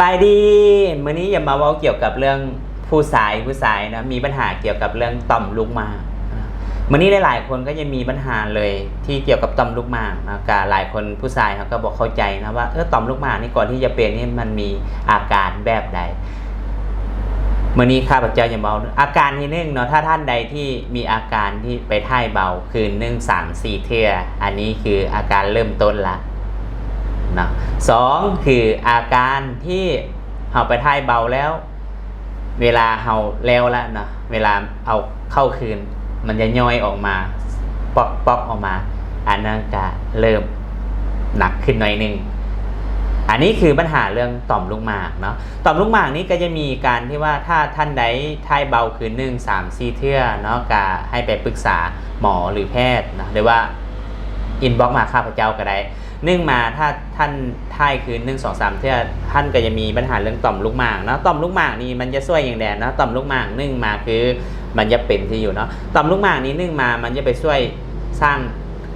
ສະບາຍດີ ມື້ນີ້ຢາກມາເວົ້າກ່ຽວກັບເລື່ອງຜູ້ຊາຍ ຜູ້ຊາຍເນາະ ມີບັນຫາກ່ຽວກັບເລື່ອງຕ່ອມລູກໝາກ. ມື້ນີ້ຫຼາຍໆຄົນກໍຍັງມີບັນຫາເລີຍທີ່ກ່ຽວກັບຕ່ອມລູກໝາກເນາະ. ກະຫຼາຍຄົນ ຜູ້ຊາຍເຮົາກໍບໍ່ເຂົ້າໃຈເນາະວ່າ ເອີ ຕ່ອມລູກໝາກນີ້ ກ່ອນທີ່ຈະເປັນນີ້ ມັນມີອາການແບບໃດ. ມື້ນີ້ຂ້າພະເຈົ້າຈະເວົ້າອາການທີໜຶ່ງເນາະ. ຖ້າທ່ານໃດທີ່ມີອາການທີ່ໄປຖ່າຍເບົາຄືນໜຶ່ງສາມສີ່ເທື່ອ, ອັນນີ້ຄືອາການເລີ່ມຕົ້ນລະເນາະ. ສອງ ຄືອາການທີ່ເຮົາໄປຖ່າຍເບົາແລ້ວ ເວລາເຮົາແລ້ວລະເນາະ ເວລາເອົາເຂົ້າຄືນ ມັນຈະຍ່ອຍອອກມາ ປອກໆອອກມາ ອັນນັ້ນກະເລີ່ມໜັກຂຶ້ນໜ້ອຍໜຶ່ງ. ອັນນີ້ຄືບັນຫາເລື່ອງຕ່ອມລູກໝາກເນາະ. ຕ່ອມລູກໝາກນີ້ກໍຈະມີການທີ່ວ່າ ຖ້າທ່ານໃດຖ່າຍເບົາຄືນໜຶ່ງສາມສີ່ເທື່ອເນາະ ກະໃຫ້ໄປປຶກສາໝໍ ຫຼື ແພດເນາະ ຫຼືວ່າ inbox ມາຫາຂ້າພະເຈົ້າກໍໄດ້. ໜຶ່ງມາ ຖ້າທ່ານຖ່າຍຄືນໜຶ່ງສອງສາມເທື່ອ ທ່ານກໍຈະມີບັນຫາເລື່ອງຕ່ອມລູກໝາກເນາະ. ຕ່ອມລູກໝາກນີ້ມັນຈະຊ່ວຍຫຍັງແດ່ເນາະ? ຕ່ອມລູກໝາກ ໜຶ່ງມາ ຄືມັນຈະເປັນທີ່ຢູ່ເນາະ. ຕ່ອມລູກໝາກນີ້ ໜຶ່ງມາ ມັນຈະໄປຊ່ວຍສ້າງ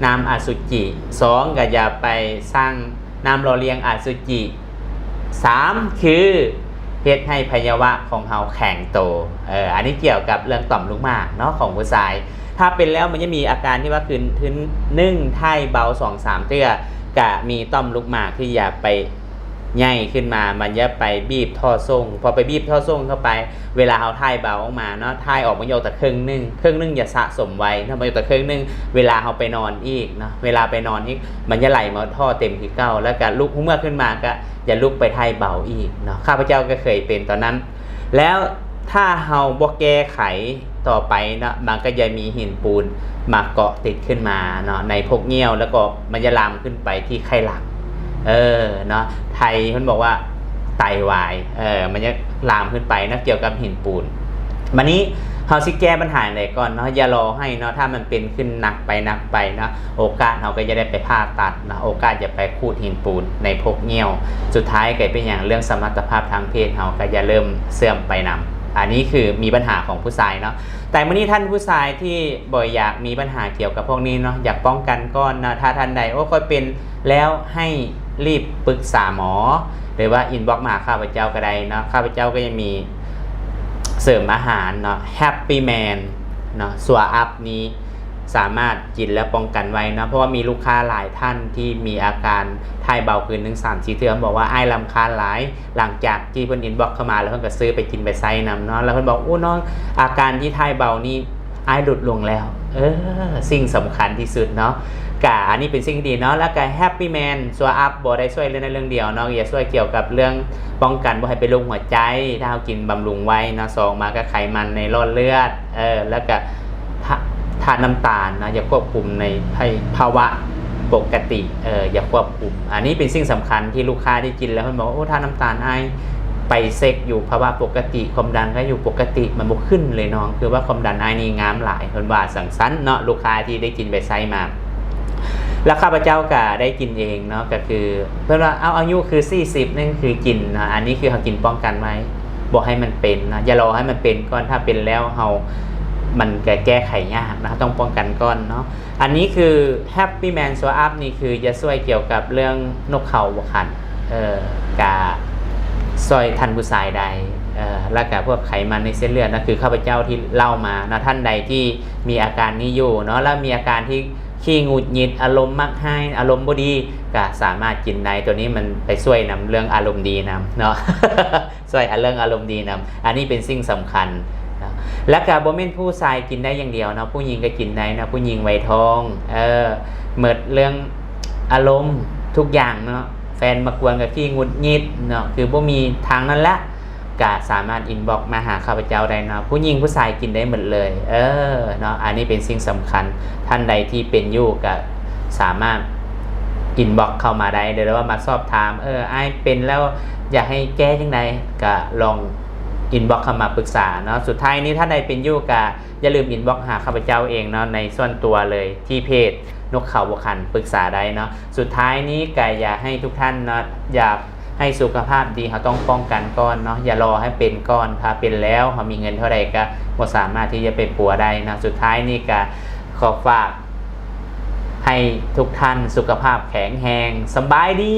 ນ້ຳອະສຸຈິ, ສອງ ກໍຈະໄປສ້າງນ້ຳຫຼໍ່ລ້ຽງອະສຸຈິ, ສາມ ຄືເຮັດໃຫ້ໄພຍະວະຂອງເຮົາແຂງໂຕ. ເອີ ອັນນີ້ກ່ຽວກັບເລື່ອງຕ່ອມລູກໝາກເນາະ ຂອງຜູ້ຊາຍ. ຖ້າເປັນແລ້ວມັນຈະມີອາການທີ່ວ່າຄືນ ຄືນໜຶ່ງຖ່າຍເບົາສອງສາມເທື່ອ ກະມີຕ່ອມລູກໝາກທີ່ຈະໄປໃຫຍ່ຂຶ້ນມາ ມັນຈະໄປບີບທໍ່ສົ່ງ. ພໍໄປບີບທໍ່ສົ່ງເຂົ້າໄປ ເວລາເຮົາຖ່າຍເບົາອອກມາເນາະ ຖ່າຍອອກມັນຈະອອກແຕ່ເຄິ່ງໜຶ່ງ ເຄິ່ງໜຶ່ງຈະສະສົມໄວ້ເນາະ ມັນຈະອອກແຕ່ເຄິ່ງໜຶ່ງ. ເວລາເຮົາໄປນອນອີກເນາະ ເວລາໄປນອນອີກ ມັນຈະໄຫຼມາທໍ່ເຕັມຄືເກົ່າ ແລ້ວກະລຸກ ເມື່ອຂຶ້ນມາກະຈະລຸກໄປຖ່າຍເບົາອີກເນາະ. ຂ້າພະເຈົ້າກໍເຄີຍເປັນຕອນນັ້ນ. ແລ້ວຖ້າເຮົາບໍ່ແກ້ໄຂຕໍ່ໄປເນາະ ມັນກໍຈະມີຫີນປູນມາເກາະຕິດຂຶ້ນມາເນາະ ໃນພວກຍ່ຽວ ແລ້ວກໍມັນຈະລາມຂຶ້ນໄປທີ່ໄຂ່ຫຼັງ. ເອີ ເນາະ ໄທເພິ່ນບອກວ່າໄຕວາຍ ເອີ ມັນຈະລາມຂຶ້ນໄປເນາະ ກ່ຽວກັບຫີນປູນ. ບາດນີ້ເຮົາຊິແກ້ບັນຫາໃດກ່ອນເນາະ? ຢ່າລໍໃຫ້ເນາະ ຖ້າມັນເປັນຂຶ້ນໜັກໄປ ໜັກໄປເນາະ ໂອກາດເຮົາກໍຈະໄດ້ໄປຜ່າຕັດເນາະ ໂອກາດຈະໄປຂູດຫີນປູນໃນພວກຍ່ຽວ. ສຸດທ້າຍກໍເປັນຫຍັງ? ເລື່ອງສະມັດຕະພາບທາງເພດເຮົາກໍຈະເລີ່ມເສື່ອມໄປນຳ. ອັນນີ້ຄືມີບັນຫາຂອງຜູ້ຊາຍເນາະ. ແຕ່ມື້ນີ້ທ່ານຜູ້ຊາຍທີ່ບໍ່ຢາກມີບັນຫາກ່ຽວກັບພວກນີ້ເນາະ ຢາກປ້ອງກັນກ່ອນເນາະ ຖ້າທ່ານໃດ ໂອ້ ຂ້ອຍເປັນແລ້ວ ໃຫ້ຣີບປຶກສາໝໍ ຫຼືວ່າ inbox ມາຫາຂ້າພະເຈົ້າກໍໄດ້ເນາະ. ຂ້າພະເຈົ້າກໍຍັງມີເສີມອາຫານເນາະ Happy Man ເນາະ Sour Up ນີ້ ສາມາດກິນແລ້ວປ້ອງກັນໄວ້ເນາະ ເພາະວ່າມີລູກຄ້າຫຼາຍທ່ານທີ່ມີອາການຖ່າຍເບົາຄືນໜຶ່ງສາມສີ່ເທື່ອ ບອກວ່າ ອ້າຍລຳຄານຫຼາຍ. ຫຼັງຈາກທີ່ເພິ່ນ inbox ເຂົ້າມາແລ້ວ ເພິ່ນກໍຊື້ໄປກິນໄປໃຊ້ນຳເນາະ ແລ້ວເພິ່ນບອກ ໂອ້ ນ້ອງ ອາການທີ່ຖ່າຍເບົານີ້ ອ້າຍຫຼຸດລົງແລ້ວ. ເອີ ສິ່ງສຳຄັນທີ່ສຸດເນາະ ກະອັນນີ້ເປັນສິ່ງທີ່ດີເນາະ. ແລ້ວກະ Happy Man Sour Up ບໍ່ໄດ້ຊ່ວຍເລື່ອງນັ້ນເລື່ອງດຽວເນາະ ຈະຊ່ວຍກ່ຽວກັບເລື່ອງປ້ອງກັນບໍ່ໃຫ້ເປັນໂລກຫົວໃຈ ຖ້າເຮົາກິນບຳລຸງໄວ້ເນາະ. ສອງມາກໍໄຂມັນໃນຫຼອດເລືອດ ເອີ ແລ້ວກະ ທາ- ທາດນ້ຳຕານເນາະ ຈະຄວບຄຸມໃນ ໃຫ້ພາວະປົກກະຕິ ເອີ ຈະຄວບຄຸມ. ອັນນີ້ເປັນສິ່ງສຳຄັນທີ່ລູກຄ້າທີ່ກິນແລ້ວເພິ່ນບອກ ໂອ້ ທາດນ້ຳຕານອ້າຍໄປເຊັກຢູ່ພາວະປົກກະຕິ ຄວາມດັນກໍຢູ່ປົກກະຕິ ມັນບໍ່ຂຶ້ນເລີຍນ້ອງ ຄືວ່າຄວາມດັນອ້າຍນີ້ງາມຫຼາຍ ເພິ່ນວ່າຈັ່ງຊັ້ນເນາະ ລູກຄ້າທີ່ໄດ້ກິນໄປໃຊ້ມາ. ແລ້ວຂ້າພະເຈົ້າກໍໄດ້ກິນເອງເນາະ ກໍຄືເພິ່ນວ່າ ເອົາ ອາຍຸຄືສີ່ສິບ ນັ້ນຄືກິນເນາະ ອັນນີ້ຄືເຮົາກິນປ້ອງກັນໄວ້ ບໍ່ໃຫ້ມັນເປັນເນາະ ຢ່າລໍໃຫ້ມັນເປັນກ່ອນ ຖ້າເປັນແລ້ວເຮົາ ມັນກະແກ້ໄຂຍາກເນາະ ເຮົາຕ້ອງປ້ອງກັນກ່ອນເນາະ. ອັນນີ້ຄື Happy Man Sour Up ນີ້ຄືຈະຊ່ວຍກ່ຽວກັບເລື່ອງນົກເຂົາບໍ່ຂັນ ເອີ ກະຊ່ວຍທ່ານຜູ້ຊາຍໄດ້ ເອີ ແລ້ວກະພວກໄຂມັນໃນເສັ້ນເລືອດເນາະ ຄືຂ້າພະເຈົ້າທີ່ເລົ່າມາເນາະ ທ່ານໃດທີ່ມີອາການນີ້ຢູ່ເນາະ ແລ້ວມີອາການທີ່ຂີ້ຫງຸດຫງິດ ອາລົມມັກຮ້າຍ ອາລົມບໍ່ດີ ກະສາມາດກິນໄດ້. ໂຕນີ້ມັນໄປຊ່ວຍນຳເລື່ອງອາລົມດີນຳເນາະ ຊ່ວຍເລື່ອງອາລົມດີນຳ ອັນນີ້ເປັນສິ່ງສຳຄັນເນາະ. ແລ້ວກະບໍ່ແມ່ນຜູ້ຊາຍກິນໄດ້ຢ່າງດຽວເນາະ ຜູ້ຍິງກໍກິນໄດ້ເນາະ ຜູ້ຍິງໄວທ້ອງ ເອີ ໝົດເລື່ອງອາລົມທຸກຢ່າງເນາະ ແຟນມາກວນກໍຂີ້ຫງຸດຫງິດເນາະ ຄືບໍ່ມີທາງນັ້ນລະ ກະສາມາດ inbox ມາຫາຂ້າພະເຈົ້າໄດ້ເນາະ. ຜູ້ຍິງຜູ້ຊາຍກິນໄດ້ໝົດເລີຍ ເອີ ເນາະ ອັນນີ້ເປັນສິ່ງສຳຄັນ. ທ່ານໃດທີ່ເປັນຢູ່ກະສາມາດ inbox ເຂົ້າມາໄດ້ ຫຼືວ່າມາສອບຖາມ ເອີ ອ້າຍເປັນແລ້ວຢາກໃຫ້ແກ້ຈັ່ງໃດ ກະລອງ inbox ເຂົ້າມາປຶກສາເນາະ. ສຸດທ້າຍນີ້ ທ່ານໃດເປັນຢູ່ກະຢ່າລືມ inbox ຫາຂ້າພະເຈົ້າເອງເນາະ ໃນສ່ວນຕົວເລີຍ ທີ່ເພຈນົກເຂົາບໍ່ຂັນ ປຶກສາໄດ້ເນາະ. ສຸດທ້າຍນີ້ກະຢາກໃຫ້ທຸກທ່ານເນາະ ຢາກ ໃຫ້ສຸຂະພາບດີ ເຮົາຕ້ອງປ້ອງກັນກ່ອນເນາະ ຢ່າລໍໃຫ້ເປັນກ່ອນ. ຖ້າເປັນແລ້ວ ເຮົາມີເງິນເທົ່າໃດກໍບໍ່ສາມາດທີ່ຈະໄປປົວໄດ້ເນາະ. ສຸດທ້າຍນີ້ກໍຂໍຝາກໃຫ້ທຸກທ່ານສຸຂະພາບແຂງແຮງ. ສະບາຍດີ.